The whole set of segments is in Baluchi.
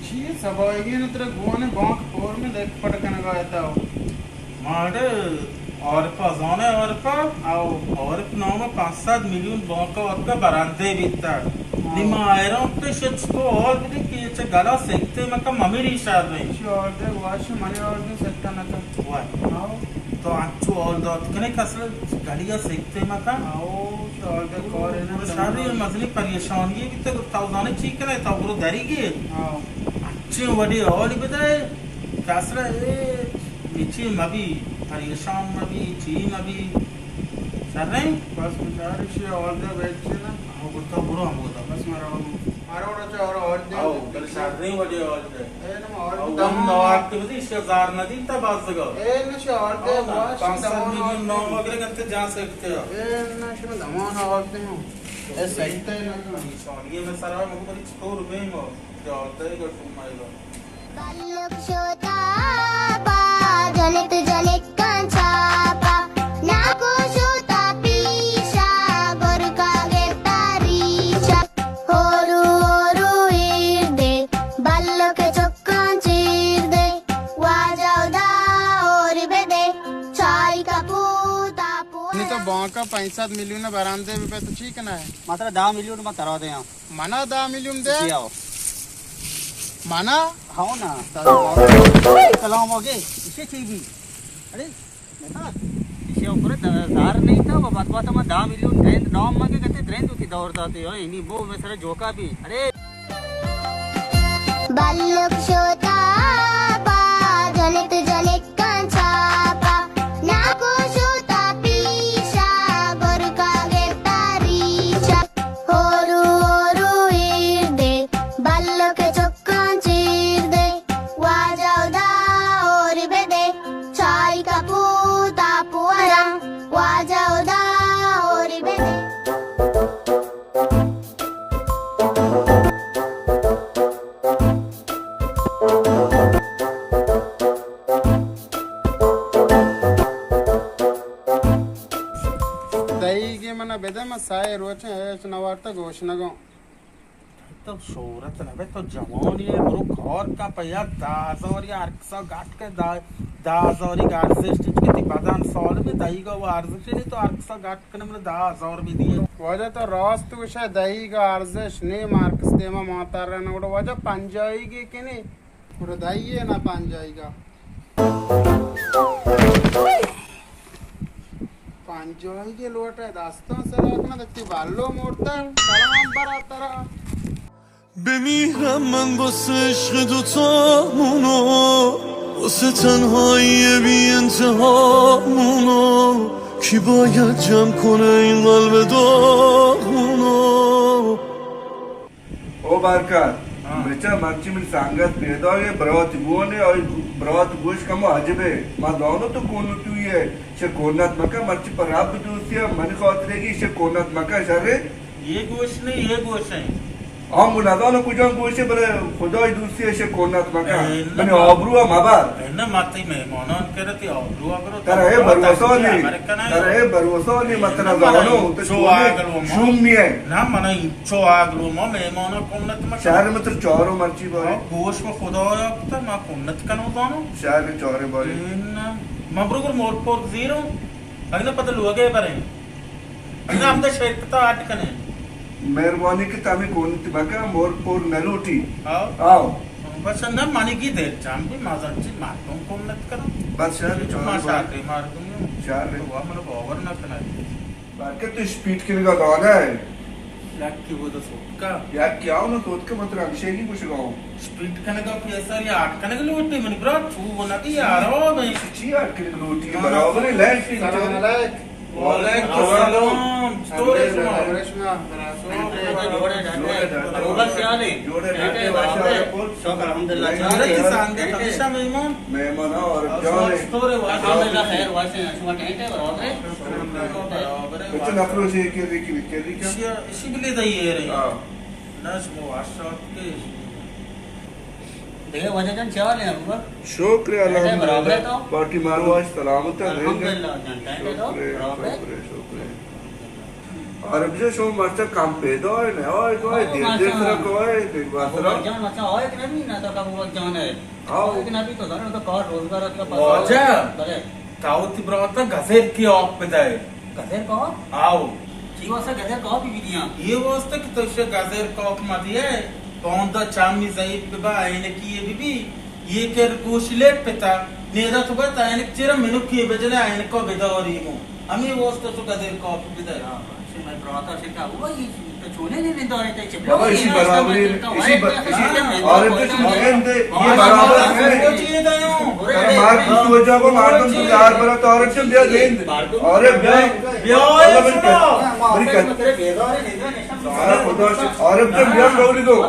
چی سبائیگی نے ترا گون بانک پور میں دیکھ پڑ کنگا ہے تو؟ ماڑے عارفا زانے عارفا؟ آؤ۔ عارف نام پانچ سد میلیون بانک آتکا برندے بیتا۔ آؤ۔ نی ما حیران تے شت تو حال بدی کہ چہ گلا سکتے مکا ممیری شر رہی۔ چی آرڈر واش منی آرڈر سکتا نہ تو۔ واہ۔ آؤ۔ تو انچو حال دات کنے کسل گلیا سکتے مکن۔ آؤ، شاگرد کار ہے نا، برو شر رہی، مزنی پریشانی ہے، تو تو زانے چی کنے، تو برو دری گے۔ آؤ۔ اچھے وڈی حال بدے، کسل اے، اے چی مبی، پریشان مبی، چی مبی۔ شر رہی؟ بس بچار، شی حال دے بیٹھے نا۔ آؤ، برو تو برو ہم ہوتا۔ بس مارا ہم۔ مارا وڑا چا اور حال دے۔ آؤ، بل شر رہی وڈی حال دے۔ اے نہ ما آرڈر آؤ، دمو ہم نہ۔ نواب تے وزی شی زار نہ دیتا بازگا۔ اے نہ شی آرڈر آؤ نا، واش پانچ سد دمو میلیون نواب۔ نام اگر گنتے جان سکتے ہو۔ اے نہ شی دمو نہ آرڈر ہوں۔ اے سکتے نہ۔ سونی میں سرا مگو بری چطور بینگو۔ کیا آرڈر ہے گٹو مائے گا۔ بلک شوتا پا، جنت جنکاں چاپا، ناکو شوتا پیشا، گرکا گرتا ریشا۔ ہورو ہورو ایر دے، بلک چکاں چیر دے، واجہ ادا ہور بدے، چائے کپو تاپو۔ نی تو بانکا پنچ سد میلیون براندے بہ تو چی کنا ہے؟ ماترا دہ میلیون ما ترا دیاں۔ منا دہ میلیون دے؟ جی آؤ۔ منا؟ ہاؤ نا۔ سلام ہو گے۔ اسے چی بھی؟ ارے، بتا۔ اسے اوپر د-، دار نہیں تھا، وہ بات بات ما دہ میلیون دے، نام مگے کتے درین تو کی دور داتے ہو، انہی بو میں سر جوکا بھی۔ ارے۔ بلک شوتا پا، جنت جنکاں چاپا، ناکو شوتا پیشا، گرکا گرتا ریشا۔ ہورو ہورو ایر دے، بلک چکاں چیر دے، واجہ ادا ہور بدے، چائے کپو تاپو ارا، واجہ ادا ہور بدے۔ دئیگے منا بدے، من سئے روچیں ہچ نہ وارتہ گوشنگاں۔ تو شہرت نہ بے، تو جوانی ئے، برو کار کن پہ یار دہ ہزار یا ہر کسا گٹ کن، دہ، دہ ہزاری ارزش چیز کہ تی بدن سال میں دئیگا و ارزش نہیں، تو ہر کسا گٹ کن منا دہ ہزار بھی دیے۔ واجہ تو راست گوشے، دئیگا ارزش نہیں، مارکس دیما ماتر رہنا، گڑا واجہ پنجاہی گے کنے؟ گڑا دئیے نا پنجاہی گا۔ پنجاہی گے لوٹے دستاں سرا کنا، دتی بالو مورتا، سلام برا ترا۔ بمیرم من واسه عشق دوتامونو، واسه تنهایی بی انتهامونو، کی باید جمع کنه این قلب داغونو؟ او بارکار، ہاں۔ بچا مرچی من سنگت پیدا ہے، برات گون ہے، اور برات گوش کمو عجب ہے۔ ما دانو تو کون تو ہے، چه کونت مکا، مرچی پر رب دوستی ہے، من خاطر ہے کہ چه کونت مکا شر ہے۔ یہ گوش نہیں، یہ گوش ہے۔ ہم نزانو کجام گوش ہے، بلے خدای دوستی ہے، چه کونت مکا۔ اے، من نہ، آبرو مبر۔ اے، نہ، ما تی مہمانان کرتی آبرو، آبرو۔ ترا اے بھروسہ نہیں، ترا اے بھروسہ نہیں، مطلب نہ، زانو، تو چو آگل و ما۔ شوم نہیں ہے۔ نہ، من چو آگلو ما مہمانا کنت مکن۔ شہر میں تو چارو مرچی بارے۔ ہاں، گوش و خدایا کتا ما کنت کنو دانو۔ شہر میں چارے بارے۔ اے نہ، ما برو گر مور پور زیرو۔ اگنا پتہ لوگے برے۔ اگنا ہم دا شرکتا اڈ کنے۔ مہربانی کہ تمہیں کنت مکن، مور پور نہ لوٹی۔ ہاں۔ آؤ۔ بس نہ منی کی دل جام بھی مازن چی مردم کنت کنو۔ بس شہر میں چارے بارے۔ شہر میں مردم۔ شہر میں۔ تو وہ مطلب باور نہ کنا۔ بلکہ تو اسپیڈ کنگا دانا ہے۔ یک کی وہ تو سوتکا۔ یک کیا ہوں سوتکا، مطلب ہمشہ کی کچھ گاؤں۔ اسپیڈ کنگا پیسہ یا آٹ کنگ لوٹی منی برا، تو وہ نہ کی یارو میں۔ چی آٹ کنگ لوٹی، برابر ہے، لائف۔ سلام علیکم۔ وعلیکم السلام۔ چطور ہے شما؟ جوڑے ڈاڈے۔ جوڑے ڈاڈے۔ جوڑے ڈاڈے۔ شکر الحمدللہ۔ جوڑے کی سانگے ہمیشہ مہمان۔ مہمان اور جان۔ چطور ہے؟ الحمدللہ خیر، واسے شما ٹینٹ ہے برابر ہے؟ برابر ہے۔ بچے نفرو سے کے ری کی کے ری کا؟ اسی، اسی بلی دئی ہے رہی۔ ہاں۔ نہ شما واشات کے۔ دیگه واجہ جان چه حال ہے ابا؟ شکر ہے، الحمدللہ۔ برابر ہے تو؟ باقی مارو آج سلامت ہے۔ الحمدللہ جان، ٹائم ہے تو؟ شکر ہے، برابر ہے؟ شکر ہے، شکر ہے۔ عارف جان، شما مرچا کم پیدا ئے، نہ آئے تو آئے، دیر دیر سرا کائے، دیر بار سرا۔ ابوبکر جان مرچا آئے کہ نبی، نہ تو ابوبکر جان ئے۔ آؤ۔ آئے کہ نبی تو زانو تو کار روزگار اچھا پاس۔ واجہ۔ بلے۔ تو وتی براتا گزر کی آپ بدئے۔ گزر کا آپ؟ آؤ۔ چی واسطہ گزر کا آپ بی دیاں؟ یہ واسطہ کہ تو اسے گزر کا آپ مدیے، پوندا چمی ضعیف ببا، عینکی بی بی، یہ کر گوش لیٹ پتا، نیدا تو بات عینک چیرا منو کی بجنے عینک کو بداری مو۔ ہمیں واسطہ تو گزر کا آپ بدئے۔ ہاں۔ مئے براتا شکا ہوا، یہ تو چونے نہیں نندارے تے چپلو بابا، اسی برابر ہے، اسی بر-، اسی عارف جان، شما گند، یہ برابر ہے۔ ترا مار کی سوجا کو مردم تو یار برا تو عارف جان بیا گند۔ عارف بیا۔ بیا، بابا، بڑی سنا۔ بڑی سارا خدا سے عارف جان بیا لوڑی دو۔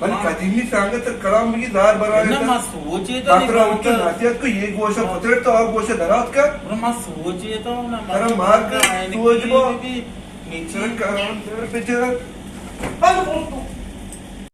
من قدیمی سانگت کلام بگی زار برا نہ، ما سوچے تو بکرا نہیں اچھا نصیحت کو یہ گوشا پتر تو آ گوشا درات کر۔ ما سوچے تو نہ، ترا مار کی سوج بو۔ چرا کلام در پچر؟